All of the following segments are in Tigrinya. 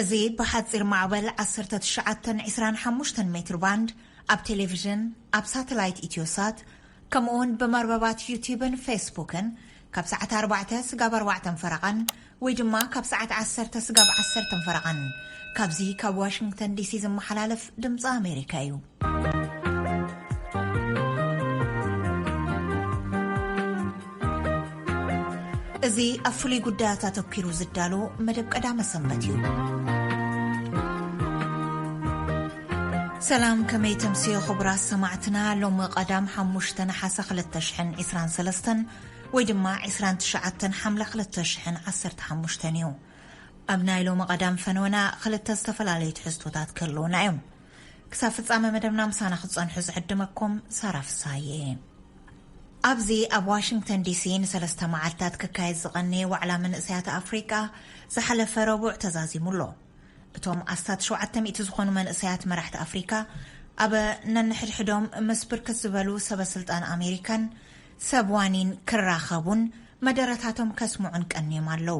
እዚ ብሓጺር ማዕበል ዓሰርተ ትሽዓተ ዕስራን ሓሙሽተን ሜትር ባንድ ኣብ ቴሌቪዥን፣ ኣብ ሳተላይት ኢትዮሳት፣ ከምኡውን ብመርበባት ዩቲዩብን ፌስቡክን ካብ ሰዓት ኣርባዕተ ስጋብ ኣርባዕተን ፈረቓን ወይ ድማ ካብ ሰዓት ዓሰርተ ስጋብ ዓሰርተን ፈረቓን ካብዚ ካብ ዋሽንግተን ዲሲ ዝመሓላለፍ ድምፂ ኣሜሪካ እዩ። እዚ ኣብ ፍሉይ ጉዳያት ኣተኲሩ ዝዳሎ መደብ ቀዳመ ሰንበት እዩ። ሰላም፣ ከመይ ተምስዮ ክቡራት ሰማዕትና? ሎሚ ቀዳም ሓሙሽተ ነሓሰ ክልተ ሽሕን ዕስራን ሰለስተን ወይ ድማ ዕስራን ትሽዓተን ሓምለ ክልተ ሽሕን ዓሰርተ ሓሙሽተን እዩ። ኣብ ናይ ሎሚ ቀዳም ፈነወና ክልተ ዝተፈላለዩ ትሕዝቶታት ክህልውና እዮም። ክሳብ ፍጻመ መደብና ምሳና ክትጸንሑ ዝዕድመኩም ሳራ ፍሳዬ። ኣብዚ ኣብ ዋሽንግተን ዲሲ ንሰለስተ መዓልታት ክካየድ ዝቐነየ ዋዕላ መንእሰያት ኣፍሪቃ ዝሓለፈ ረቡዕ ተዛዚሙ ኣሎ። እቶም ኣስታት ሸውዓተ ሚእቲ ዝኾኑ መንእሰያት መራሕቲ ኣፍሪካ ኣብ ነንሕድሕዶም ምስ ብርክት ዝበሉ ሰበ ስልጣን ኣሜሪካን ሰብ ዋኒን ክራኸቡን መደረታቶም ከስምዑን ቀንዮም ኣለዉ።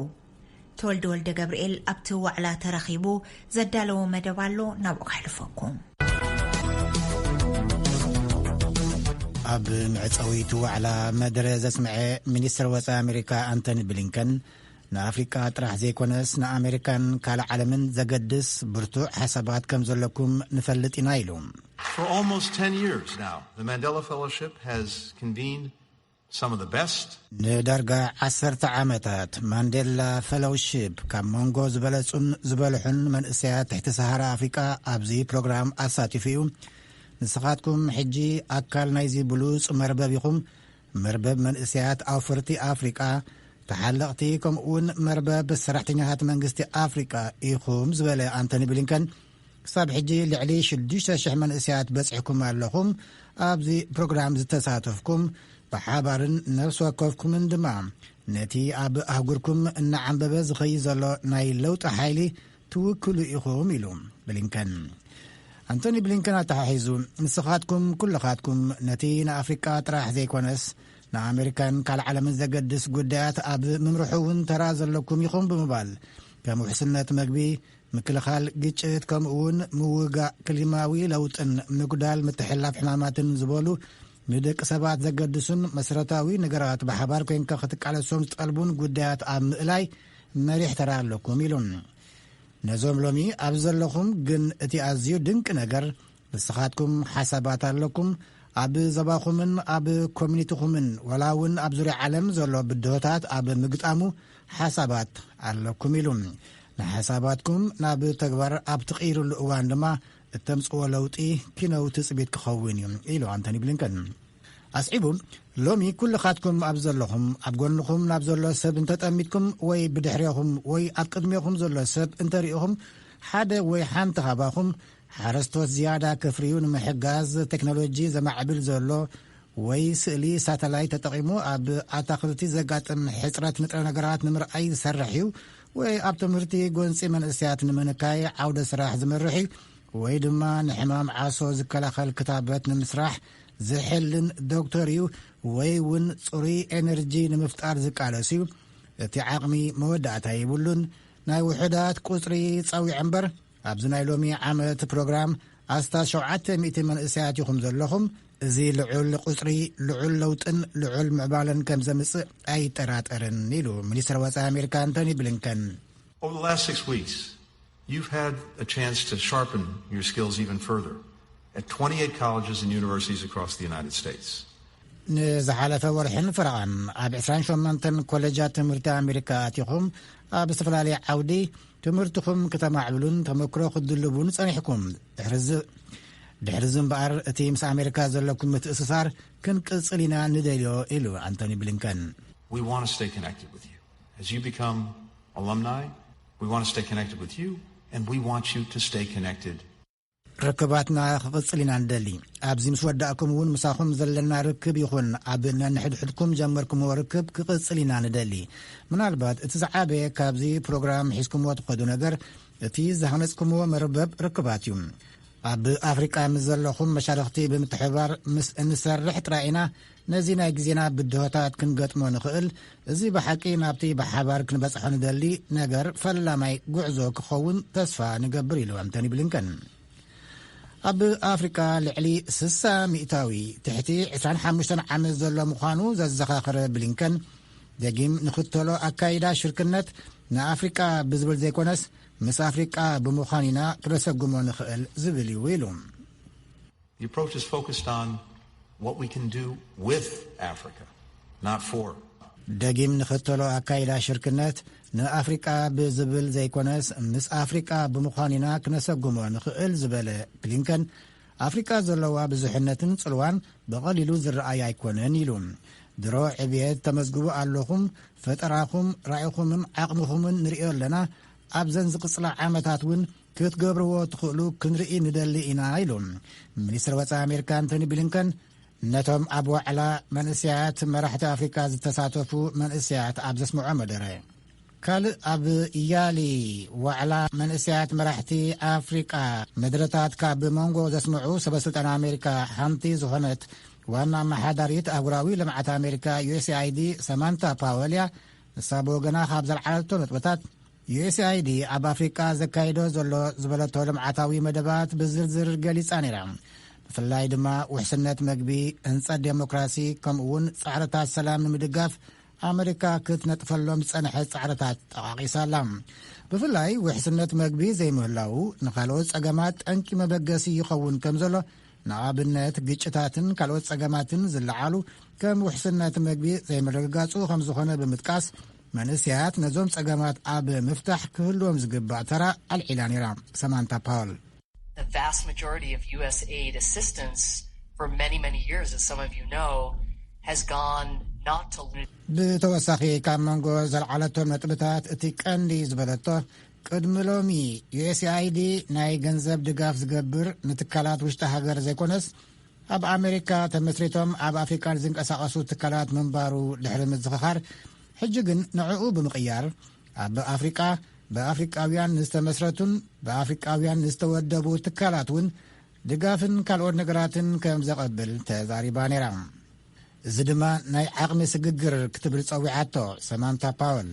ተወልደ ወልደ ገብርኤል ኣብቲ ዋዕላ ተረኺቡ ዘዳለዎ መደብ ኣሎ፣ ናብኡ ከሕልፈኩም። ኣብ መዕጸዊቱ ዋዕላ መደረ ዘስምዐ ሚኒስትር ወጻኢ ኣሜሪካ ኣንቶኒ ብሊንከን፣ ንኣፍሪቃ ጥራሕ ዘይኮነስ ንኣሜሪካን ካልእ ዓለምን ዘገድስ ብርቱዕ ሓሳባት ከም ዘለኩም ንፈልጥ ኢና ኢሉ። For almost ten years now, the Mandela Fellowship has convened some of the best. ንዳርጋ ዓሰርተ ዓመታት ማንዴላ ፈሎውሺፕ ካብ መንጎ ዝበለጹን ዝበልሑን መንእሰያት ትሕቲ ሰሃራ ኣፍሪቃ ኣብዚ ፕሮግራም ኣሳቲፉ እዩ። ንስኻትኩም ሕጂ ኣካል ናይዚ ብሉጽ መርበብ ኢኹም። መርበብ መንእሰያት ኣውፈርቲ ኣፍሪቃ፣ ተሓለቕቲ፣ ከምኡውን መርበብ ሰራሕተኛታት መንግስቲ ኣፍሪቃ ኢኹም ዝበለ ኣንቶኒ ብሊንከን፣ ክሳብ ሕጂ ልዕሊ ሽዱሽተ ሽሕ መንእሰያት በጺሕኩም ኣለኹም። ኣብዚ ፕሮግራም ዝተሳተፍኩም ብሓባርን ነፍሲ ወከፍኩምን ድማ ነቲ ኣብ ኣህጉርኩም እናዓንበበ ዝኸይድ ዘሎ ናይ ለውጢ ሓይሊ ትውክሉ ኢኹም ኢሉ ብሊንከን። ኣንቶኒ ብሊንከን ኣተሓሒዙ፣ ንስኻትኩም ኩልኻትኩም ነቲ ንኣፍሪቃ ጥራሕ ዘይኮነስ ንኣሜሪካን ካልእ ዓለምን ዘገድስ ጉዳያት ኣብ ምምርሑ እውን ተራ ዘለኩም ኢኹም ብምባል፣ ከም ውሕስነት መግቢ፣ ምክልኻል ግጭት፣ ከምኡ እውን ምውጋእ ክሊማዊ ለውጥን ምጉዳል ምትሕልላፍ ሕማማትን ዝበሉ ንደቂ ሰባት ዘገድሱን መሰረታዊ ነገራት ብሓባር ኮይንካ ክትቃለሶም ዝጠልቡን ጉዳያት ኣብ ምእላይ መሪሕ ተራ ኣለኩም ኢሉ። ነዞም ሎሚ ኣብ ዘለኹም ግን እቲ ኣዝዩ ድንቂ ነገር ንስኻትኩም ሓሳባት ኣለኩም፣ ኣብ ዘባኹምን ኣብ ኮሚኒቲኹምን ወላ እውን ኣብ ዙርያ ዓለም ዘሎ ብድሆታት ኣብ ምግጣሙ ሓሳባት ኣለኩም ኢሉ። ንሓሳባትኩም ናብ ተግባር ኣብ ትቕይርሉ እዋን ድማ እተምጽዎ ለውጢ ኪነው ትጽቢት ክኸውን እዩ ኢሉ ኣንቶኒ ብሊንከን። ኣስዒቡ፣ ሎሚ ኩልኻትኩም ኣብ ዘለኹም፣ ኣብ ጎንኹም ናብ ዘሎ ሰብ እንተጠሚትኩም ወይ ብድሕሬኹም ወይ ኣብ ቅድሜኹም ዘሎ ሰብ እንተሪእኹም፣ ሓደ ወይ ሓንቲ ካባኹም ሓረስቶት ዝያዳ ክፍርዩ ንምሕጋዝ ቴክኖሎጂ ዘማዕብል ዘሎ ወይ ስእሊ ሳተላይት ተጠቒሙ ኣብ ኣታኽልቲ ዘጋጥም ሕጽረት ንጥረ ነገራት ንምርኣይ ዝሰርሕ እዩ ወይ ኣብ ትምህርቲ ጎንጺ መንእሰያት ንምንካይ ዓውደ ስራሕ ዝመርሕ እዩ ወይ ድማ ንሕማም ዓሶ ዝከላኸል ክታበት ንምስራሕ ዝሕልን ዶክተር እዩ ወይ እውን ጽሩይ ኤነርጂ ንምፍጣር ዝቃለስ እዩ። እቲ ዓቕሚ መወዳእታ የብሉን። ናይ ውሑዳት ቁጽሪ ጸዊዐ እምበር፣ ኣብዚ ናይ ሎሚ ዓመት ፕሮግራም ኣስታት ሸውዓተ ሚእቲ መንእሰያት ኢኹም ዘለኹም። እዚ ልዑል ቁጽሪ ልዑል ለውጥን ልዑል ምዕባለን ከም ዘምጽእ ኣይጠራጠርን ኢሉ ሚኒስትር ወጻኢ ኣሜሪካ ኣንቶኒ ብሊንከን። Over the last six weeks, you've had a chance to sharpen your skills even further at twenty-eight colleges and universities across the United States. ንዝሓለፈ ወርሕን ፈረቓን ኣብ ዕስራን ሸሞንተን ኮሌጃት ትምህርቲ ኣሜሪካ ኣቲኹም ኣብ ዝተፈላለየ ዓውዲ ትምህርትኹም ክተማዕብሉን ተመክሮ ክትድልቡን ጸኒሕኩም። ድሕሪ እዚ እምበኣር እቲ ምስ ኣሜሪካ ዘለኩም ምትእስሳር ክንቅጽል ኢና ንደልዮ ኢሉ ኣንቶኒ ብሊንከን። We want to stay connected with you. As you become alumni, we want to stay connected with you, and we want you to stay connected. ርክባትና ክቕጽል ኢና ንደሊ። ኣብዚ ምስ ወዳእኩም እውን ምሳኹም ዘለና ርክብ ይኹን ኣብ ነንሕድሕድኩም ጀመርኩምዎ ርክብ ክቕጽል ኢና ንደሊ። ምናልባት እቲ ዝዓበየ ካብዚ ፕሮግራም ሒዝኩምዎ ትኸዱ ነገር እቲ ዝሃነጽኩምዎ መርበብ ርክባት እዩ። ኣብ ኣፍሪቃ ምስ ዘለኹም መሻርኽቲ ብምትሕብባር ምስ እንሰርሕ ጥራይ ኢና ነዚ ናይ ግዜና ብድሆታት ክንገጥሞ ንኽእል። እዚ ብሓቂ ናብቲ ብሓባር ክንበጽሖ ንደሊ ነገር ፈላማይ ጉዕዞ ክኸውን ተስፋ ንገብር፣ ኢሉ ኣንቶኒ ብሊንከን። ኣብ ኣፍሪቃ ልዕሊ ስሳ ሚእታዊ ትሕቲ ዕስራን ሓሙሽተን ዓመት ዘሎ ምዃኑ ዘዘኻኸረ ብሊንከን፣ ደጊም ንኽተሎ ኣካይዳ ሽርክነት ንኣፍሪቃ ብዝብል ዘይኮነስ፣ ምስ ኣፍሪቃ ብምዃን ኢና ክነሰጉሞ ንኽእል ዝብል እዩ፣ ኢሉ። The approach is focused on what we can do with Africa, not for. ደጊም ንኽተሎ ኣካይዳ ሽርክነት ንኣፍሪቃ ብዝብል ዘይኮነስ፣ ምስ ኣፍሪቃ ብምዃን ኢና ክነሰጉሞ ንኽእል ዝበለ ብሊንከን፣ ኣፍሪቃ ዘለዋ ብዙሕነትን ጽልዋን ብቐሊሉ ዝረኣይ ኣይኮነን፣ ኢሉ። ድሮ ዕብየት ተመዝግቡ ኣለኹም፣ ፈጠራኹም፣ ራኢኹምን ዓቕምኹምን ንርእዮ ኣለና። ኣብዘን ዝቕጽላ ዓመታት እውን ክትገብርዎ ትኽእሉ ክንርኢ ንደሊ ኢና፣ ኢሉ ሚኒስትር ወጻኢ ኣሜሪካ ኣንቶኒ ብሊንከን ነቶም ኣብ ዋዕላ መንእሰያት መራሕቲ ኣፍሪካ ዝተሳተፉ መንእሰያት ኣብ ዘስምዖ መደረ። ካልእ ኣብ ያሊ ዋዕላ መንእሰያት መራሕቲ ኣፍሪቃ መድረታት ካብ መንጎ ዘስምዑ ሰበስልጣን ኣሜሪካ ሓንቲ ዝኾነት ዋና ኣመሓዳሪት ኣህጉራዊ ልምዓት ኣሜሪካ ዩኤስኤኣይዲ ሰማንታ ፓወል እያ። ንሳ ብወገና ካብ ዘልዓለቶ ነጥብታት፣ ዩኤስኤኣይዲ ኣብ ኣፍሪቃ ዘካይዶ ዘሎ ዝበለቶ ልምዓታዊ መደባት ብዝርዝር ገሊጻ ነይራ። ብፍላይ ድማ ውሕስነት መግቢ፣ ህንጸት ዴሞክራሲ፣ ከምኡ እውን ጻዕርታት ሰላም ንምድጋፍ ኣመሪካ ክትነጥፈሎም ዝጸንሐት ጻዕርታት ጠቓቒሳ ኣላ። ብፍላይ ውሕስነት መግቢ ዘይምህላዉ ንኻልኦት ጸገማት ጠንቂ መበገሲ ይኸውን ከም ዘሎ፣ ንኣብነት ግጭታትን ካልኦት ጸገማትን ዝለዓሉ ከም ውሕስነት መግቢ ዘይምርግጋጹ ከም ዝኾነ ብምጥቃስ፣ መንእሰያት ነዞም ጸገማት ኣብ ምፍታሕ ክህልዎም ዝግባእ ተራ ኣልዒላ ነይራ ሰማንታ ፓወል። The vast majority of U S aid assistance for many, many years, as some of you know, has gone not to ብተወሳኺ ካብ መንጎ ዘልዓለቶም ነጥብታት እቲ ቀንዲ ዝበለቶ፣ ቅድሚ ሎሚ ዩኤስኤኣይዲ ናይ ገንዘብ ድጋፍ ዝገብር ንትካላት ውሽጢ ሃገር ዘይኮነስ ኣብ ኣሜሪካ ተመስሪቶም ኣብ ኣፍሪቃ ዝንቀሳቐሱ ትካላት ምንባሩ ድሕሪ ምዝኽኻር፣ ሕጂ ግን ንዕኡ ብምቕያር ኣብ ኣፍሪቃ ብኣፍሪቃውያን ንዝተመስረቱን ብኣፍሪቃውያን ንዝተወደቡ ትካላት እውን ድጋፍን ካልኦት ነገራትን ከም ዘቐብል ተዛሪባ ነይራ። እዚ ድማ ናይ ዓቕሚ ስግግር ክትብል ጸዊዓቶ ሰማንታ ፓወል።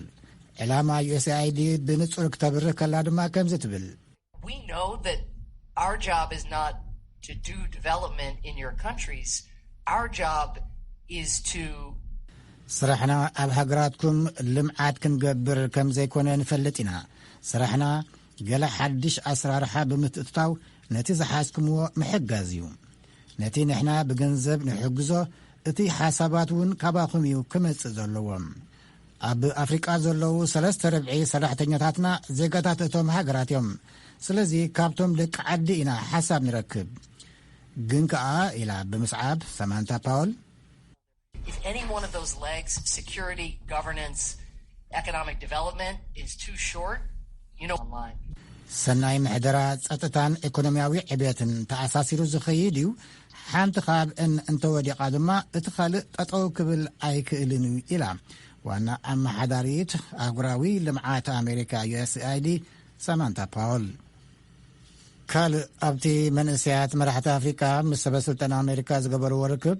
ዕላማ ዩኤስኤኣይዲ ብንጹር ክተብርህ ከላ ድማ ከምዚ ትብል። We know that our job is not to do development in your countries. Our job is to ስራሕና ኣብ ሃገራትኩም ልምዓት ክንገብር ከም ዘይኮነ ንፈልጥ ኢና። ስራሕና ገለ ሓድሽ ኣሰራርሓ ብምትእትታው ነቲ ዝሓዝኩምዎ ምሕጋዝ እዩ። ነቲ ንሕና ብገንዘብ ንሕግዞ፣ እቲ ሓሳባት እውን ካባኹም እዩ ክመጽእ ዘለዎ። ኣብ ኣፍሪቃ ዘለዉ ሰለስተ ርብዒ ሰራሕተኛታትና ዜጋታት እቶም ሃገራት እዮም። ስለዚ ካብቶም ደቂ ዓዲ ኢና ሓሳብ ንረክብ። ግን ከኣ፣ ኢላ ብምስዓብ ሰማንታ ፓወል፣ If any one of those legs, security, governance, economic development, is too short, you know, online. ሰናይ ምሕደራ፣ ጸጥታን ኢኮኖሚያዊ ዕብየትን ተኣሳሲሩ ዝኸይድ እዩ። ሓንቲ ካብአን እንተወዲቓ ድማ እቲ ካልእ ጠጠው ክብል ኣይክእልን እዩ፣ ኢላ ዋና ኣመሓዳሪት ኣህጉራዊ ልምዓት ኣሜሪካ ዩኤስኤኣይዲ ሰማንታ ፓወል። ካልእ ኣብቲ መንእሰያት መራሕቲ ኣፍሪቃ ምስ ሰበ ስልጣን ኣሜሪካ ዝገበርዎ ርክብ፣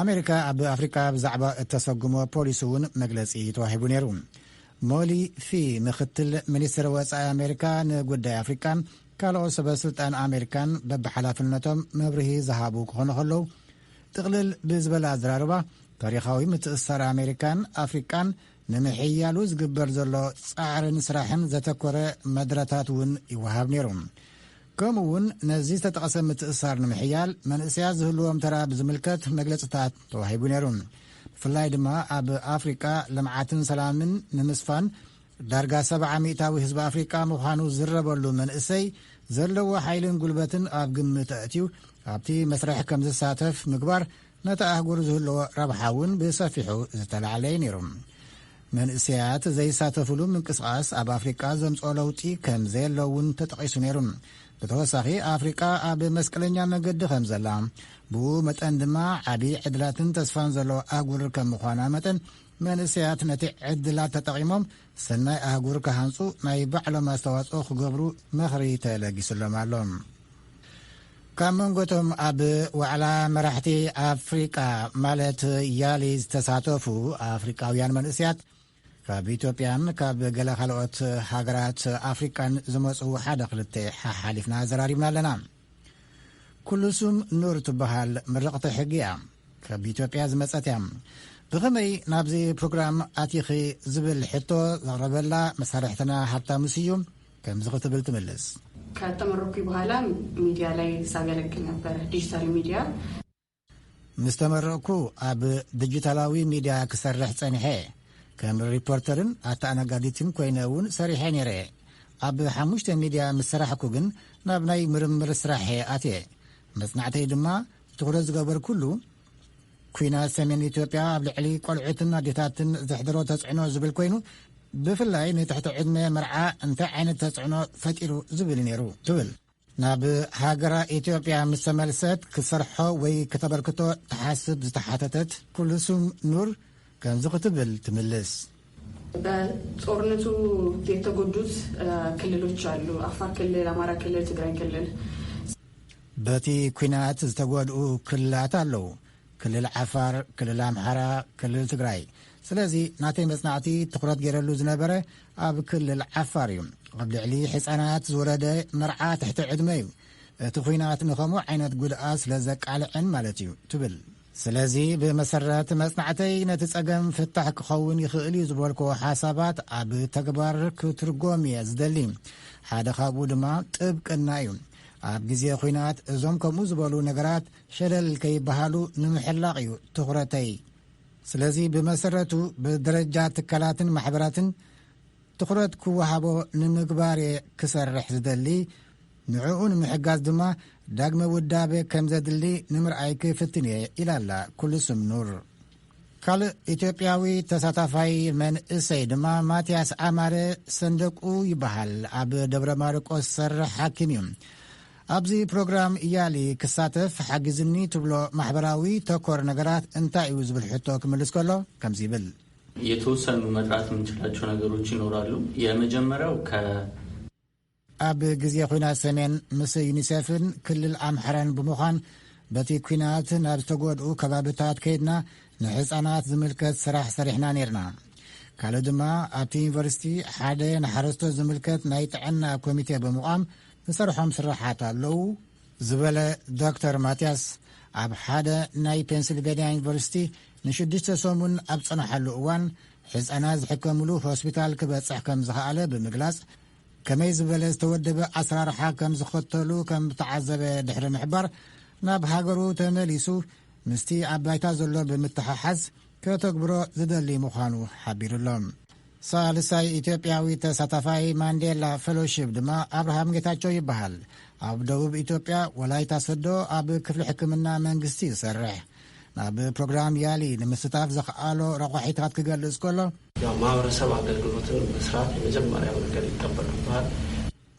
ኣሜሪካ ኣብ ኣፍሪቃ ብዛዕባ እተሰጉሞ ፖሊሲ እውን መግለጺ ተዋሂቡ ነይሩ። ሞሊ ፊ፣ ምክትል ሚኒስትር ወጻኢ ኣሜሪካ ንጉዳይ ኣፍሪቃን ካልኦት ሰበ ስልጣን ኣሜሪካን በብሓላፍነቶም መብርሂ ዝሃቡ ክኾኑ ከለዉ፣ ጥቕልል ብዝበለ ኣዘራርባ፣ ታሪኻዊ ምትእስሳር ኣሜሪካን ኣፍሪቃን ንምሕያሉ ዝግበር ዘሎ ጻዕርን ስራሕን ዘተኮረ መድረታት እውን ይወሃብ ነይሩ። ከምኡ እውን ነዚ ዝተጠቐሰ ምትእስሳር ንምሕያል መንእሰያት ዝህልዎም ተራ ብዝምልከት መግለጽታት ተዋሂቡ ነይሩ። ብፍላይ ድማ ኣብ ኣፍሪቃ ልምዓትን ሰላምን ንምስፋን ዳርጋ ሰብዓ ሚእታዊ ህዝቢ ኣፍሪቃ ምዃኑ ዝረበሉ መንእሰይ ዘለዎ ሓይልን ጉልበትን ኣብ ግምት ኣእትዩ ኣብቲ መስርሕ ከም ዝሳተፍ ምግባር ነታ ኣህጉር ዝህልዎ ረብሓ እውን ብሰፊሑ ዝተላዕለ እዩ ነይሩ። መንእሰያት ዘይሳተፍሉ ምንቅስቓስ ኣብ ኣፍሪቃ ዘምጽኦ ለውጢ ከም ዘየሎ እውን ተጠቒሱ ነይሩ። ብተወሳኺ ኣፍሪቃ ኣብ መስቀለኛ መገዲ ከም ዘላ፣ ብኡ መጠን ድማ ዓቢ ዕድላትን ተስፋን ዘለዎ ኣህጉር ከም ምዃና መጠን፣ መንእሰያት ነቲ ዕድላት ተጠቒሞም ሰናይ ኣህጉር ክሃንጹ ናይ ባዕሎም ኣስተዋጽኦ ክገብሩ ምኽሪ ተለጊስሎም ኣሎ። ካብ መንጎቶም ኣብ ዋዕላ መራሕቲ ኣፍሪቃ ማለት ያሊ ዝተሳተፉ ኣፍሪቃውያን መንእስያት ካብ ኢትዮጵያን ካብ ገለ ካልኦት ሃገራት ኣፍሪቃን ዝመጹ ሓደ ክልተ ሓሓሊፍና ኣዘራሪብና ኣለና። ኩልሱም ኑር ትበሃል ምርቕቲ ሕጊ እያ። ካብ ኢትዮጵያ ዝመጸት እያ። ብኸመይ ናብዚ ፕሮግራም ኣቲኺ ዝብል ሕቶ ዘቕረበላ መሳርሕትና ሃብታሙ ስዩም ከምዚ ክትብል ትምልስ። ከተመረኩ በኋላ ሚዲያ ላይ ሳገለግል ነበር፣ ዲጂታል ሚዲያ። ምስ ተመረቕኩ ኣብ ዲጂታላዊ ሚዲያ ክሰርሕ ጸኒሐ። ከም ሪፖርተርን ኣተኣናጋዲትን ኮይነ እውን ሰሪሐ ነይረ። ኣብ ሓሙሽተ ሚዲያ ምስ ሰራሕኩ ግን ናብ ናይ ምርምር ስራሕ ኣትየ። መጽናዕተይ ድማ ትኹረት ዝገበርኩሉ ኩናት ሰሜን ኢትዮጵያ ኣብ ልዕሊ ቆልዑትን ኣዴታትን ዘሕደሮ ተጽዕኖ ዝብል ኮይኑ፣ ብፍላይ ንትሕቲ ዕድመ መርዓ እንታይ ዓይነት ተጽዕኖ ፈጢሩ ዝብል ነይሩ ትብል። ናብ ሃገራ ኢትዮጵያ ምስ ተመልሰት ክሰርሖ ወይ ከተበርክቶ ትሓስብ ዝተሓተተት ኩልሱም ኑር ከምዚ ክትብል ትምልስ። በጦርነቱ የተጎዱት ክልሎች አሉ። አፋር ክልል፣ አማራ ክልል፣ ትግራይ ክልል። በቲ ኩናት ዝተጎድኡ ክልላት ኣለዉ። ክልል ዓፋር፣ ክልል ኣምሓራ፣ ክልል ትግራይ። ስለዚ ናተይ መጽናዕቲ ትኹረት ገይረሉ ዝነበረ ኣብ ክልል ዓፋር እዩ። ኣብ ልዕሊ ሕጻናት ዝወረደ መርዓ ትሕቲ ዕድመ እዩ። እቲ ኩናት ንኸምኡ ዓይነት ጉድኣት ስለ ዘቃልዕን ማለት እዩ ትብል። ስለዚ ብመሰረት መጽናዕተይ ነቲ ጸገም ፍታሕ ክኸውን ይኽእል እዩ ዝበልክዎ ሓሳባት ኣብ ተግባር ክትርጎም እየ ዝደሊ። ሓደ ካብኡ ድማ ጥብቅና እዩ። ኣብ ግዜ ኩናት እዞም ከምኡ ዝበሉ ነገራት ሸለል ከይበሃሉ ንምሕላቕ እዩ ትኹረተይ። ስለዚ ብመሰረቱ ብደረጃ ትካላትን ማሕበራትን ትኹረት ክወሃቦ ንምግባር እየ ክሰርሕ ዝደሊ። ንዕኡ ንምሕጋዝ ድማ ዳግመ ውዳበ ከም ዘድሊ ንምርኣይ ክፍትን እየ ኢላ ኣላ ኩልስም ኑር። ካልእ ኢትዮጵያዊ ተሳታፋይ መንእሰይ ድማ ማትያስ ኣማረ ሰንደቁ ይበሃል። ኣብ ደብረ ማርቆስ ዝሰርሕ ሓኪም እዩ። ኣብዚ ፕሮግራም እያሊ ክሳተፍ ሓጊዝኒ ትብሎ ማሕበራዊ ተኮር ነገራት እንታይ እዩ ዝብል ሕቶ ክምልስ ከሎ ከምዚ ይብል። የተወሰኑ መጥራት የምንችላቸው ነገሮች ይኖራሉ። የመጀመሪያው ከ ኣብ ግዜ ኹናት ሰሜን ምስ ዩኒሴፍን ክልል ኣምሓራን ብምዃን በቲ ኲናት ናብ ዝተጎድኡ ከባብታት ከይድና ንሕፃናት ዝምልከት ስራሕ ሰሪሕና ነይርና። ካልእ ድማ ኣብቲ ዩኒቨርሲቲ ሓደ ንሓረስቶት ዝምልከት ናይ ጥዕና ኮሚቴ ብምቋም ንሰርሖም ስራሓት ኣለዉ ዝበለ ዶክተር ማትያስ፣ ኣብ ሓደ ናይ ፔንስልቬንያ ዩኒቨርሲቲ ንሽዱሽተ ሰሙን ኣብ ጸንሓሉ እዋን ሕፃናት ዝሕከምሉ ሆስፒታል ክበጽሕ ከም ዝኸኣለ ብምግላጽ፣ ከመይ ዝበለ ዝተወደበ ኣሰራርሓ ከም ዝኸተሉ ከም ዝተዓዘበ ድሕሪ ምሕባር፣ ናብ ሃገሩ ተመሊሱ ምስቲ ኣብ ባይታ ዘሎ ብምትሕሓዝ ከተግብሮ ዝደሊ ምዃኑ ሓቢሩሎም። ሳልሳይ ኢትዮጵያዊ ተሳታፋይ ማንዴላ ፌሎሺፕ ድማ ኣብርሃም ጌታቸው ይበሃል። ኣብ ደቡብ ኢትዮጵያ ወላይታ ሰዶ ኣብ ክፍሊ ሕክምና መንግስቲ ይሰርሕ። ናብ ፕሮግራም ያሊ ንምስታፍ ዘኽኣሎ ረቋሒታት ክገልጽ ከሎ፣ ያው ማህበረሰብ አገልግሎትን መስራት የመጀመሪያው ነገር ይጠበቅብሃል።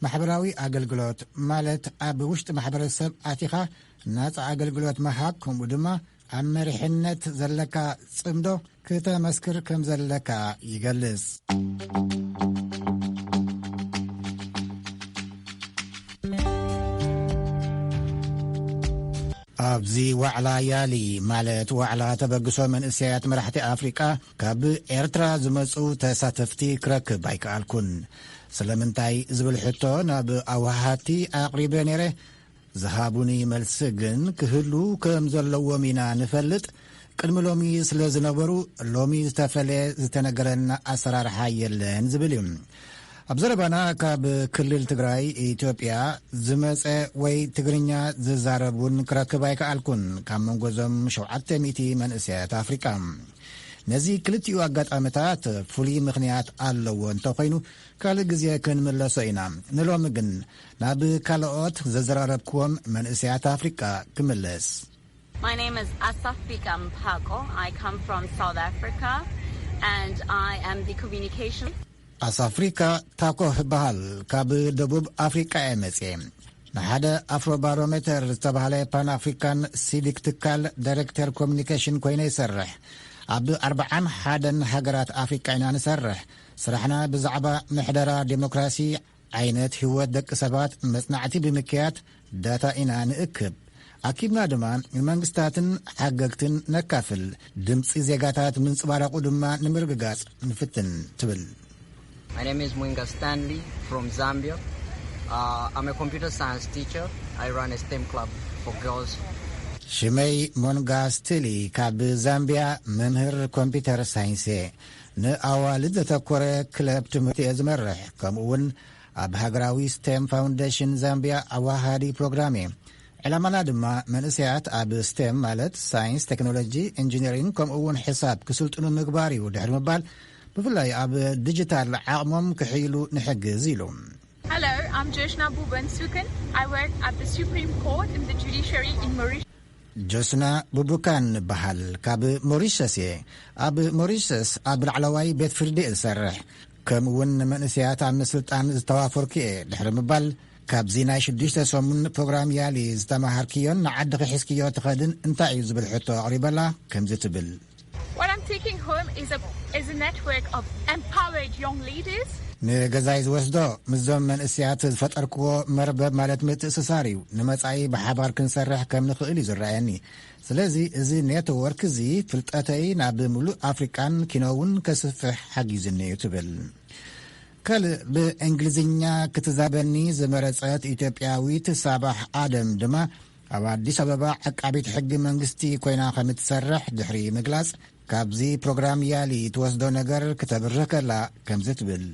ማሕበራዊ ኣገልግሎት ማለት ኣብ ውሽጢ ማሕበረሰብ ኣቲኻ ናጻ ኣገልግሎት ምሃብ፣ ከምኡ ድማ ኣብ መሪሕነት ዘለካ ጽምዶ ክተመስክር ከም ዘለካ ይገልጽ። ኣብዚ ዋዕላ ያሊ ማለት ዋዕላ ተበግሶ መንእሰያት መራሕቲ ኣፍሪቃ ካብ ኤርትራ ዝመጹ ተሳተፍቲ ክረክብ ኣይከኣልኩን። ስለምንታይ ዝብል ሕቶ ናብ ኣወሃሃድቲ ኣቕሪበ ነይረ። ዝሃቡኒ መልሲ ግን ክህሉ ከም ዘለዎም ኢና ንፈልጥ። ቅድሚ ሎሚ ስለ ዝነበሩ ሎሚ ዝተፈለየ ዝተነገረና ኣሰራርሓ የለን ዝብል እዩ። ኣብ ዘረባና ካብ ክልል ትግራይ ኢትዮጵያ ዝመጸ ወይ ትግርኛ ዝዛረብ እውን ክረክብ ኣይከኣልኩን። ካብ መንጎ እዞም ሸውዓተ ሚእቲ መንእሰያት ኣፍሪቃ ነዚ ክልቲኡ ኣጋጣሚታት ፍሉይ ምኽንያት ኣለዎ እንተኾይኑ ካልእ ግዜ ክንምለሶ ኢና። ንሎሚ ግን ናብ ካልኦት ዘዘራረብክዎም መንእሰያት ኣፍሪቃ ክምለስ። My name is Asafika Mpako. I come from South Africa and I am the communication. ኣሳፍሪካ ታኮ እበሃል። ካብ ደቡብ ኣፍሪቃ እየ መጽየ። ንሓደ ኣፍሮ ባሮሜተር ዝተባህለ ፓን ኣፍሪካን ሲቪክ ትካል ዳይሬክተር ኮሚኒኬሽን ኮይነ ይሰርሕ። ኣብ ኣርብዓን ሓደን ሃገራት ኣፍሪቃ ኢና ንሰርሕ። ስራሕና ብዛዕባ ምሕደራ ዴሞክራሲ፣ ዓይነት ህይወት ደቂ ሰባት፣ መጽናዕቲ ብምክያድ፣ ዳታ ኢና ንእክብ፣ ኣኪብና ድማ ንመንግስታትን ሓገግትን ነካፍል፣ ድምፂ ዜጋታት ምንፅባረቑ ድማ ንምርግጋፅ ንፍትን ትብል። My name is Mwinga Stanley from Zambia. Uh, I'm a computer science teacher. I run a STEM club for girls. ሽመይ ሞንጋ ስቲሊ፣ ካብ ዛምቢያ፣ መምህር ኮምፒውተር ሳይንስ እየ። ንኣዋልድ ዘተኮረ ክለብ ትምህርቲ እየ ዝመርሕ። ከምኡ እውን ኣብ ሃገራዊ ስቴም ፋውንዴሽን ዛምቢያ ኣዋሃዲ ፕሮግራም እየ። ዕላማና ድማ መንእሰያት ኣብ ስቴም፣ ማለት ሳይንስ፣ ቴክኖሎጂ፣ ኢንጂነሪንግ፣ ከምኡ እውን ሕሳብ ክስልጥኑ ምግባር እዩ። ድሕሪ ምባል፣ ብፍላይ ኣብ ዲጂታል ዓቕሞም ክሕይሉ ንሕግዝ ኢሉ። Hello, I'm Joshna Buban Sukan. I work at the Supreme Court in the judiciary in Mauritius. ጆስና ቡቡካን ንበሃል፣ ካብ ሞሪሸስ እየ። ኣብ ሞሪሸስ ኣብ ላዕለዋይ ቤት ፍርዲ እየ ዝሰርሕ። ከምኡ እውን ንመንእሰያት ኣብ ምስልጣን ዝተዋፈርኩ እየ። ድሕሪ ምባል፣ ካብዚ ናይ ሽዱሽተ ሰሙን ፕሮግራም ያሊ ዝተማሃርክዮን ንዓድኺ ሒዝክዮ ትኸድን እንታይ እዩ ዝብል ሕቶ ኣቕሪበላ፣ ከምዚ ትብል። What I'm taking home is a is a network of empowered young leaders. ንገዛይ ዝወስዶ ምስዞም መንእሰያት ዝፈጠርክዎ መርበብ፣ ማለት ምትእስሳር እዩ። ንመጻኢ ብሓባር ክንሰርሕ ከም ንኽእል እዩ ዝረኣየኒ። ስለዚ እዚ ኔትወርክ እዚ ፍልጠተይ ናብ ምሉእ ኣፍሪቃን ኪኖ እውን ከስፍሕ ሓጊዝኒ እዩ ትብል። ካልእ ብእንግሊዝኛ ክትዛበኒ ዝመረጸት ኢትዮጵያዊት ሳባሕ ኣደም ድማ ኣብ ኣዲስ ኣበባ ዓቃቢት ሕጊ መንግስቲ ኮይና ከም እትሰርሕ ድሕሪ ምግላጽ፣ ካብዚ ፕሮግራም ያሊ ትወስዶ ነገር ክተብርህ ከላ ከምዚ ትብል።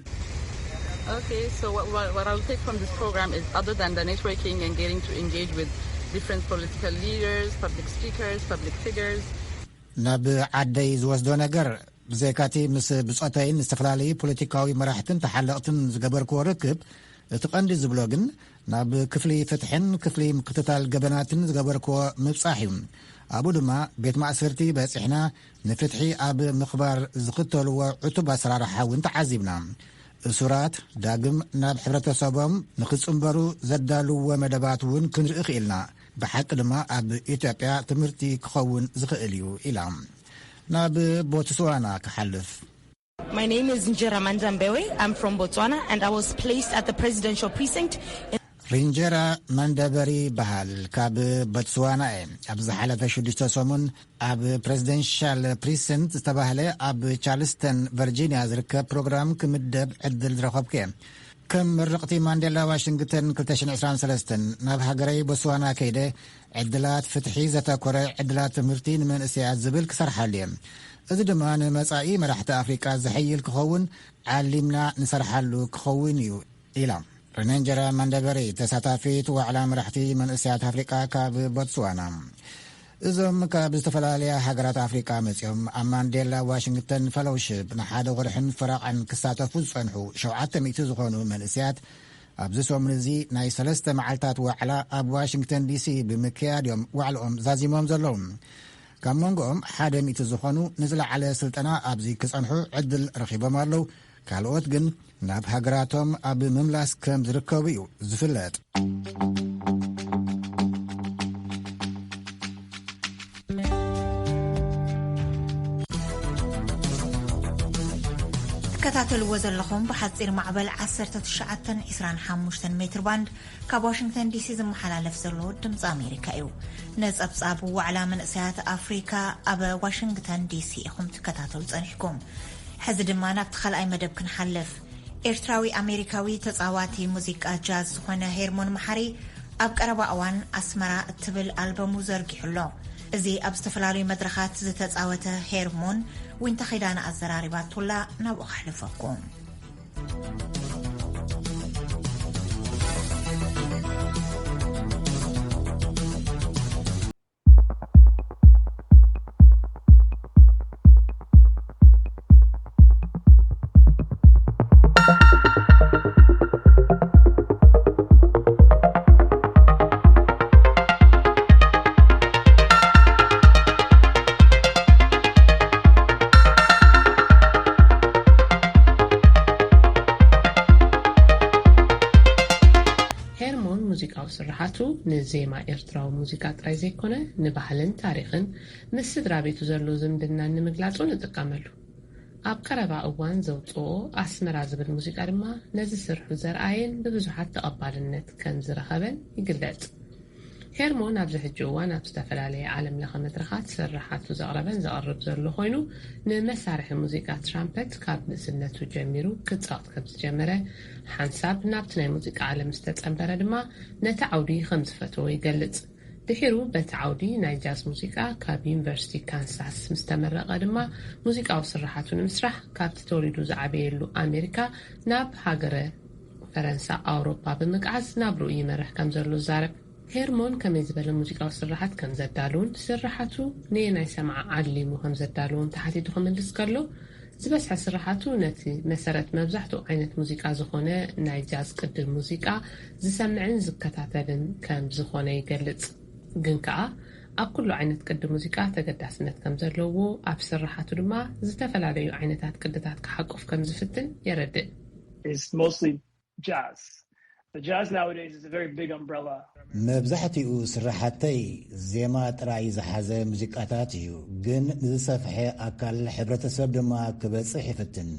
Okay, so what, what, what I'll take from this program is, other than the networking and getting to engage with different political leaders, public speakers, public figures, ናብ ዓደይ ዝወስዶ ነገር፣ ብዘይካቲ ምስ ብጾተይን ዝተፈላለዩ ፖለቲካዊ መራሕትን ተሓለቕትን ዝገበርክዎ ርክብ፣ እቲ ቀንዲ ዝብሎ ግን ናብ ክፍሊ ፍትሕን ክፍሊ ምክትታል ገበናትን ዝገበርክዎ ምብጻሕ እዩ። ኣብኡ ድማ ቤት ማእሰርቲ በጺሕና፣ ንፍትሒ ኣብ ምኽባር ዝኽተልዎ ዕቱብ ኣሰራርሓ እውን ተዓዚብና። እሱራት ዳግም ናብ ሕብረተሰቦም ንኽጽንበሩ ዘዳልውዎ መደባት እውን ክንርኢ ክኢልና። ብሓቂ ድማ ኣብ ኢትዮጵያ ትምህርቲ ክኸውን ዝኽእል እዩ ኢላ። ናብ ቦትስዋና ክሓልፍ። My name is Njera Mandambewe. I'm from Botswana and I was placed at the presidential precinct. ሪንጀራ መንደበሪ ይበሃል። ካብ ቦትስዋና እየ። ኣብ ዝሓለፈ ሽዱሽተ ሰሙን ኣብ ፕሬዚደንሻል ፕሪሰንት ዝተባህለ ኣብ ቻርልስተን ቨርጂኒያ ዝርከብ ፕሮግራም ክምደብ ዕድል ዝረኸብኩ እየ። ከም ምርቕቲ ማንዴላ ዋሽንግተን ክልተ ሽሕን ዕስራን ሰለስተን ናብ ሃገረይ ቦትስዋና ከይደ፣ ዕድላት ፍትሒ ዘተኮረ ዕድላት ትምህርቲ ንመንእሰያት ዝብል ክሰርሓሉ እየ። እዚ ድማ ንመጻኢ መራሕቲ ኣፍሪቃ ዘሐይል ክኸውን ዓሊምና ንሰርሓሉ ክኸውን እዩ ኢላ። ሪነንጀራ ማንደበሪ፣ ተሳታፊት ዋዕላ መራሕቲ መንእሰያት ኣፍሪቃ ካብ ቦትስዋና። እዞም ካብ ዝተፈላለያ ሃገራት ኣፍሪቃ መጺኦም ኣብ ማንዴላ ዋሽንግተን ፈሎውሽፕ ንሓደ ወርሕን ፈረቓን ክሳተፉ ዝጸንሑ ሸውዓተ ሚእቲ ዝኾኑ መንእሰያት፣ ኣብዚ ሰሙን እዚ ናይ ሰለስተ መዓልታት ዋዕላ ኣብ ዋሽንግተን ዲሲ ብምክያድ እዮም ዋዕልኦም ዛዚሞም ዘለዉ። ካብ መንጎኦም ሓደ ሚእቲ ዝኾኑ ንዝለዓለ ስልጠና ኣብዚ ክጸንሑ ዕድል ረኺቦም ኣለዉ። ካልኦት ግን ናብ ሃገራቶም ኣብ ምምላስ ከም ዝርከቡ እዩ ዝፍለጥ። ትከታተልዎ ዘለኹም ብሓፂር ማዕበል ዓሰርተ ትሽዓተን ዕስራን ሓሙሽተን ሜትር ባንድ ካብ ዋሽንግተን ዲሲ ዝመሓላለፍ ዘሎ ድምፂ ኣሜሪካ እዩ። ነፀብፃብ ዋዕላ መንእሰያት ኣፍሪካ ኣብ ዋሽንግተን ዲሲ ኢኹም ትከታተሉ ፀኒሕኩም። ሕዚ ድማ ናብቲ ካልኣይ መደብ ክንሓልፍ። ኤርትራዊ ኣሜሪካዊ ተፃዋቲ ሙዚቃ ጃዝ ዝኾነ ሄርሞን መሓሪ ኣብ ቀረባ እዋን ኣስመራ እትብል ኣልበሙ ዘርጊሑ ኣሎ። እዚ ኣብ ዝተፈላለዩ መድረኻት ዝተፃወተ ሄርሞን፣ ዊንታ ኺዳነ ኣዘራሪባቱላ፣ ናብኡ ከሕልፈኩም። ሄርሞን ሙዚቃዊ ስርሓቱ ንዜማ ኤርትራዊ ሙዚቃ ጥራይ ዘይኮነ፣ ንባህልን ታሪኽን ምስ ስድራ ቤቱ ዘሎ ዝምድናን ንምግላጽ እውን ይጥቀመሉ። ኣብ ቀረባ እዋን ዘውጽኦ ኣስመራ ዝብል ሙዚቃ ድማ ነዚ ስርሑ ዘርኣየን ብብዙሓት ተቐባልነት ከም ዝረኸበን ይግለጽ። ሄርሞን ኣብዚ ሕጂ እዋን ኣብ ዝተፈላለየ ዓለም ለኸ መድረኻት ስርሓቱ ዘቕረበን ዘቕርብ ዘሎ ኮይኑ፣ ንመሳርሒ ሙዚቃ ትራምፐት ካብ ንእስነቱ ጀሚሩ ክጻወት ከም ዝጀመረ፣ ሓንሳብ ናብቲ ናይ ሙዚቃ ዓለም ዝተጸንበረ ድማ ነቲ ዓውዲ ከም ዝፈተዎ ይገልጽ። ድሒሩ በቲ ዓውዲ ናይ ጃዝ ሙዚቃ ካብ ዩኒቨርሲቲ ካንሳስ ምስ ተመረቐ ድማ፣ ሙዚቃዊ ስርሓቱ ንምስራሕ ካብቲ ተወሊዱ ዝዓበየሉ ኣሜሪካ ናብ ሃገረ ፈረንሳ ኣውሮፓ ብምግዓዝ ናብርኡ ይመርሕ ከም ዘሎ ይዛረብ። ሄርሞን ከመይ ዝበለ ሙዚቃዊ ስርሓት ከም ዘዳልውን ስርሓቱ ነየናይ ሰምዓ ዓሊሙ ከም ዘዳልዎም ተሓቲቱ ክምልስ ከሎ፣ ዝበዝሐ ስርሓቱ ነቲ መሰረት መብዛሕትኡ ዓይነት ሙዚቃ ዝኾነ ናይ ጃዝ ቅዲ ሙዚቃ ዝሰምዕን ዝከታተልን ከም ዝኾነ ይገልጽ። ግን ከኣ ኣብ ኩሉ ዓይነት ቅዲ ሙዚቃ ተገዳስነት ከም ዘለዎ፣ ኣብ ስርሓቱ ድማ ዝተፈላለዩ ዓይነታት ቅድታት ክሓቁፍ ከም ዝፍትን የረድእ። It's mostly jazz. The jazz nowadays is a very big umbrella. መብዛሕትኡ ስራሓተይ ዜማ ጥራይ ዝሓዘ ሙዚቃታት እዩ፣ ግን ንዝሰፍሐ ኣካል ሕብረተሰብ ድማ ክበጽሕ ይፍትን።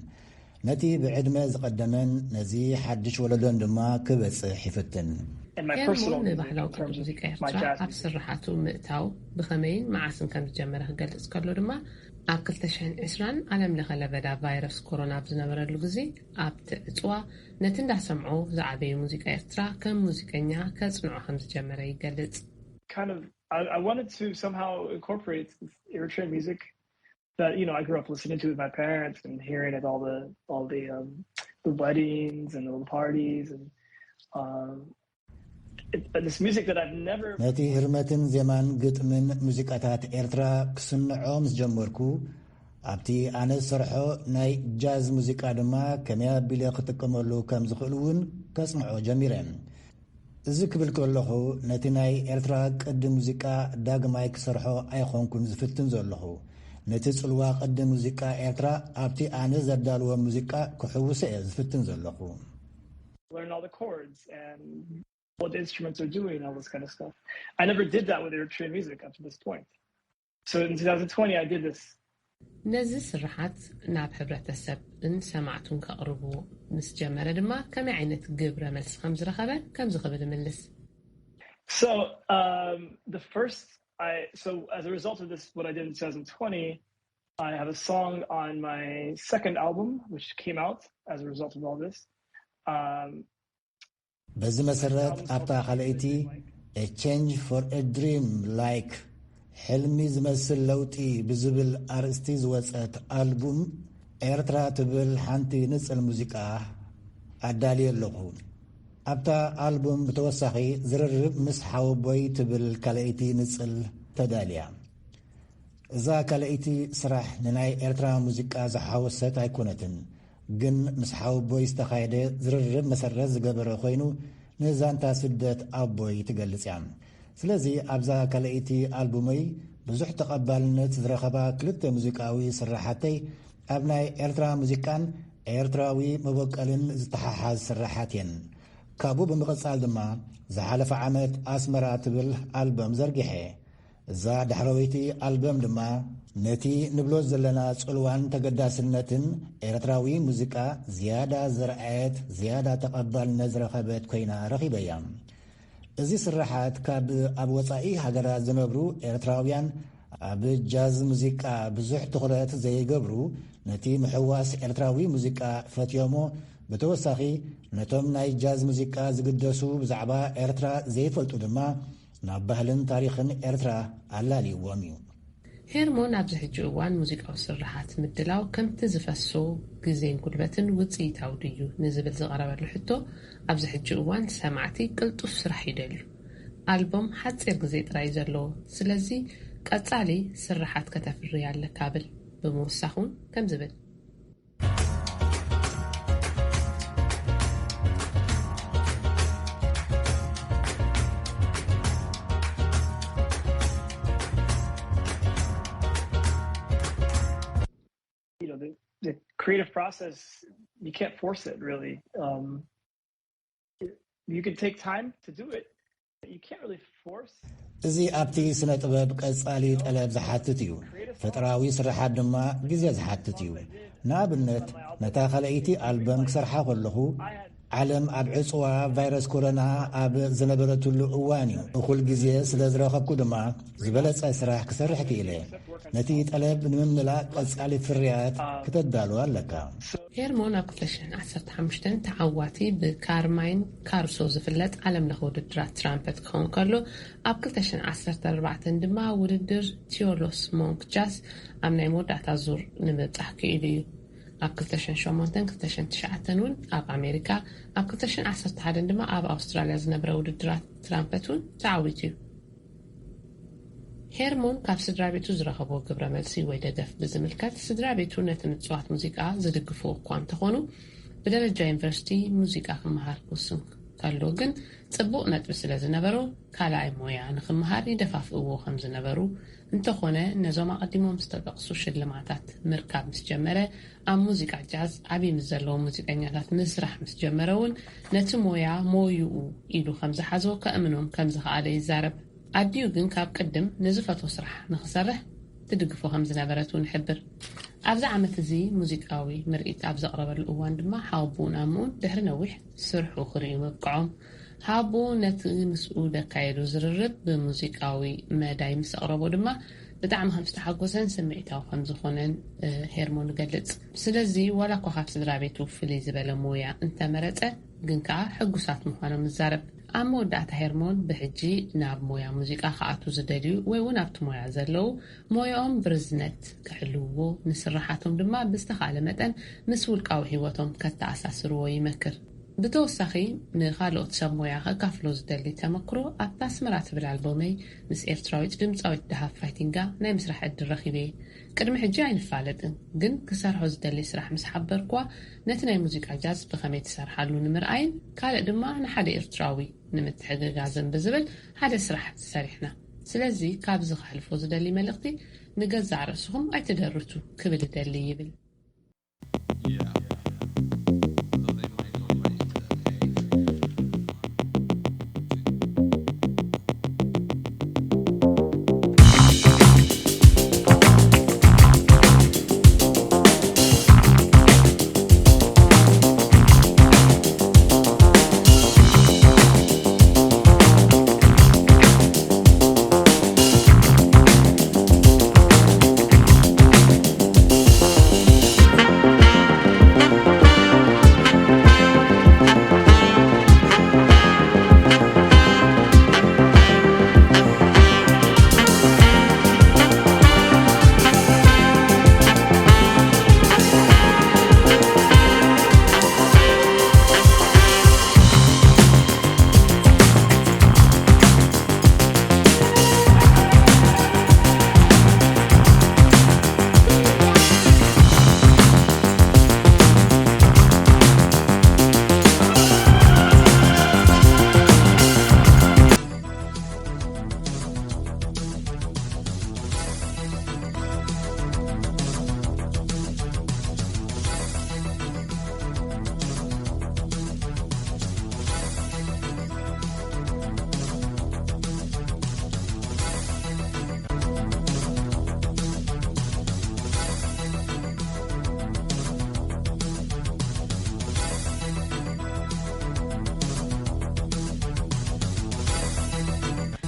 ነቲ ብዕድመ ዝቐደመን ነዚ ሓድሽ ወለዶን ድማ ክበጽሕ ይፍትን። In my ሄርሞን personal music, ንባህላዊ in ቅዲ terms of ሙዚቃ my ኤርትራ jazz ኣብ music. ስርሓቱ ምእታው ብኸመይን መዓስን ከም ዝጀመረ ክገልጽ ከሎ ድማ፣ ኣብ ክልተ ሽሕን ዕስራን ዓለም ለኸ ለበዳ ቫይረስ ኮሮና ኣብ ዝነበረሉ ግዜ ኣብቲ ዕጽዋ ነቲ እንዳሰምዖ ዝዓበየ ሙዚቃ ኤርትራ ከም ሙዚቀኛ ከጽንዖ ከም ዝጀመረ ይገልጽ። Kind of, I, I wanted to somehow incorporate Eritrean music that, you know, I grew up listening to with my parents and hearing at all the all the um, the weddings and all the parties and um, it, this music that I've never ነቲ ህርመትን ዜማን ግጥምን ሙዚቃታት ኤርትራ ክስንዖ ምስ ጀመርኩ፣ ኣብቲ ኣነ ዝሰርሖ ናይ ጃዝ ሙዚቃ ድማ ከመይ ኣቢለ ክጥቀመሉ ከም ዝኽእል እውን ከጽንዖ ጀሚረ። እዚ ክብል ከለኹ፣ ነቲ ናይ ኤርትራ ቅዲ ሙዚቃ ዳግማይ ክሰርሖ ኣይኾንኩን ዝፍትን ዘለኹ። ነቲ ጽልዋ ቅዲ ሙዚቃ ኤርትራ ኣብቲ ኣነ ዘዳልዎ ሙዚቃ ክሕውሶ እየ ዝፍትን ዘለኹ። learn all the chords and what the instruments are doing, all this kind of stuff. I never did that with Eritrean music up to this point. So in twenty twenty, I did this. ነዚ ስርሓት ናብ ሕብረተሰብን ሰማዕቱን ከቕርቡ ምስ ጀመረ ድማ፣ ከመይ ዓይነት ግብረ መልሲ ከም ዝረኸበ ከምዚ ክብል ይምልስ። So um, the first, I so as a result of this, what I did in twenty twenty, I have a song on my second album, which came out as a result of all this. Um, በዚ መሰረት ኣብታ ካልኣይቲ A Change for a Dream Like ሕልሚ ዝመስል ለውጢ ብዝብል ኣርእስቲ ዝወጸት ኣልቡም ኤርትራ ትብል ሓንቲ ንጽል ሙዚቃ ኣዳልየ ኣለኹ። ኣብታ ኣልቡም ብተወሳኺ ዝርርብ ምስ ሓወቦይ ትብል ካልኣይቲ ንጽል ተዳልያ። እዛ ካልኣይቲ ስራሕ ንናይ ኤርትራ ሙዚቃ ዝሓወሰት ኣይኮነትን፣ ግን ምስ ሓወቦይ ዝተኻየደ ዝርርብ መሰረት ዝገበረ ኮይኑ፣ ንዛንታ ስደት ኣቦይ ትገልጽ እያ። ስለዚ ኣብዛ ካልኣይቲ ኣልቡመይ ብዙሕ ተቐባልነት ዝረኸባ ክልተ ሙዚቃዊ ስራሓተይ ኣብ ናይ ኤርትራ ሙዚቃን ኤርትራዊ መበቀልን ዝተሓሓዝ ስራሓት እየን። ካብኡ ብምቕጻል ድማ ዝሓለፈ ዓመት ኣስመራ ትብል ኣልበም ዘርጊሐ። እዛ ዳሕረወይቲ ኣልበም ድማ ነቲ ንብሎ ዘለና ጽልዋን ተገዳስነትን ኤርትራዊ ሙዚቃ ዝያዳ ዘርኣየት፣ ዝያዳ ተቐባልነት ዝረኸበት ኮይና ረኺበያ። እዚ ስርሓት ካብ ኣብ ወጻኢ ሃገራት ዝነብሩ ኤርትራውያን ኣብ ጃዝ ሙዚቃ ብዙሕ ትኹረት ዘይገብሩ፣ ነቲ ምሕዋስ ኤርትራዊ ሙዚቃ ፈትዮሞ፣ ብተወሳኺ ነቶም ናይ ጃዝ ሙዚቃ ዝግደሱ ብዛዕባ ኤርትራ ዘይፈልጡ ድማ ናብ ባህልን ታሪኽን ኤርትራ ኣላልይዎም እዩ። ሄርሞን ኣብዚ ሕጂ እዋን ሙዚቃዊ ስርሓት ምድላው ከምቲ ዝፈሶ ግዜን ጉልበትን ውጽኢታዊ ድዩ ንዝብል ዝቐረበሉ ሕቶ፣ ኣብዚ ሕጂ እዋን ሰማዕቲ ቅልጡፍ ስራሕ ይደልዩ። ኣልቦም ሓጺር ግዜ ጥራይ ዘለዎ፣ ስለዚ ቀጻሊ ስርሓት ከተፍሪ ኣለካ ብል ብምውሳኽ እውን ከም ዝብል። you know, the, the creative process, you can't force it really. Um, you can take time to do it, but you can't really force. እዚ ኣብቲ ስነ ጥበብ ቀጻሊ ጠለብ ዝሓትት እዩ። ፈጠራዊ ስርሓት ድማ ግዜ ዝሓትት እዩ። ንኣብነት፣ ነታ ካልኣይቲ ኣልበም ክሰርሓ ከለኹ ዓለም ኣብ ዕጽዋ ቫይረስ ኮሮና ኣብ ዝነበረትሉ እዋን እዩ። እኹል ግዜ ስለ ዝረኸብኩ ድማ ዝበለጸ ስራሕ ክሰርሕ ክኢለ። ነቲ ጠለብ ንምምላእ ቀጻሊ ፍርያት ክተዳሉ ኣለካ። ሄርሞን ኣብ ክልተ ሽሕን ዓሰርተ ሓሙሽተን ተዓዋቲ ብካርማይን ካሩሶ ዝፍለጥ ዓለም ለኸ ውድድራት ትራምፐት ክኸውን ከሎ፣ ኣብ ክልተ ሽሕን ዓሰርተ ኣርባዕተን ድማ ውድድር ቲዮሎስ ሞንክ ጃስ ኣብ ናይ መወዳእታ ዙር ንምብጻሕ ክኢሉ እዩ። ኣብ ክልተ ሽሕን ሸሞንተን ክልተ ሽሕን ትሽዓተን እውን ኣብ ኣሜሪካ፣ ኣብ ክልተ ሽሕን ዓሰርተ ሓደን ድማ ኣብ ኣውስትራልያ ዝነብረ ውድድራት ትራምፐት እውን ተዓዊቱ እዩ። ሄርሞን ካብ ስድራ ቤቱ ዝረኸቦ ግብረ መልሲ ወይ ደገፍ ብዝምልከት፣ ስድራ ቤቱ ነቲ ምጽዋት ሙዚቃ ዝድግፉ እኳ እንተኾኑ፣ ብደረጃ ዩኒቨርሲቲ ሙዚቃ ክመሃር ክውስን ከሎ ግን ጽቡቕ ነጥቢ ስለ ዝነበሮ፣ ካልኣይ ሞያ ንኽመሃር ይደፋፍእዎ ከም ዝነበሩ፣ እንተኾነ ነዞም ኣቐዲሞም ዝተጠቕሱ ሽልማታት ምርካብ ምስ ጀመረ፣ ኣብ ሙዚቃ ጃዝ ዓቢ ምስ ዘለዉ ሙዚቀኛታት ምስራሕ ምስ ጀመረ እውን፣ ነቲ ሞያ ሞይኡ ኢሉ ከም ዝሓዞ ከእምኖም ከም ዝኸኣለ ይዛረብ። ኣዲኡ ግን ካብ ቅድም ንዝፈትዎ ስራሕ ንኽሰርሕ ትድግፎ ከም ዝነበረት እውን ይሕብር። ኣብዚ ዓመት እዚ ሙዚቃዊ ምርኢት ኣብ ዘቕረበሉ እዋን ድማ ሓወቡኡን ኣምኡን ድሕሪ ነዊሕ ስርሑ ክርእዩ ምብቅዖም፣ ሓወቡኡ ነቲ ምስኡ ደካየዱ ዝርርብ ብሙዚቃዊ መዳይ ምስ ኣቕረቦ ድማ ብጣዕሚ ከም ዝተሓጎሰን ስምዒታዊ ከም ዝኾነን፣ እ፣ ሄርሞን ይገልጽ። ስለዚ ዋላ እኳ ካብ ስድራ ቤቱ ፍልይ ዝበለ ሞያ እንተመረጸ፣ ግን ከኣ ሕጉሳት ምዃኖም ይዛረብ። ኣብ መወዳእታ ሄርሞን ብሕጂ ናብ ሞያ ሙዚቃ ክኣትዉ ዝደልዩ ወይ እውን ኣብቲ ሞያ ዘለዉ ሞያኦም ብርዝነት ክሕልውዎ፣ ንስራሓቶም ድማ ብዝተኻእለ መጠን ምስ ውልቃዊ ህይወቶም ከተኣሳስርዎ ይመክር። ብተወሳኺ ንኻልኦት ሰብ ሞያ ከካፍሎ ዝደሊ ተመክሮ ኣብታ ኣስመራ ትብል ኣልቦመይ ምስ ኤርትራዊት ድምጻዊት ደሃብ ፋይቲንጋ ናይ ምስራሕ ዕድል ረኺበ። ቅድሚ ሕጂ ኣይንፋለጥን፣ ግን ክሰርሖ ዝደሊ ስራሕ ምስ ሓበርክዋ ነቲ ናይ ሙዚቃ ጃዝ ብኸመይ ትሰርሓሉ ንምርኣይን ካልእ ድማ ንሓደ ኤርትራዊ ንምትሕግጋዝን ብዝብል ሓደ ስራሕ ሰሪሕና። ስለዚ ካብዚ ከሕልፎ ዝደሊ መልእኽቲ ንገዛእ ርእስኹም ኣይትደርቱ ክብል እደሊ ይብል።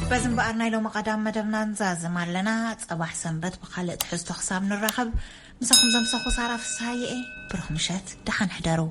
በዚ እምበኣር ናይ ሎሚ ቀዳም መደብና ንዛዝም ኣለና። ጸባሕ ሰንበት ብኻልእ ትሕዝቶ ክሳብ ንራኸብ፣ ምሳኹም ዘምሰኹ ሳራ ፍስሃየ እየ። ብሩኽ ምሸት፣ ደሓን ሕደሩ።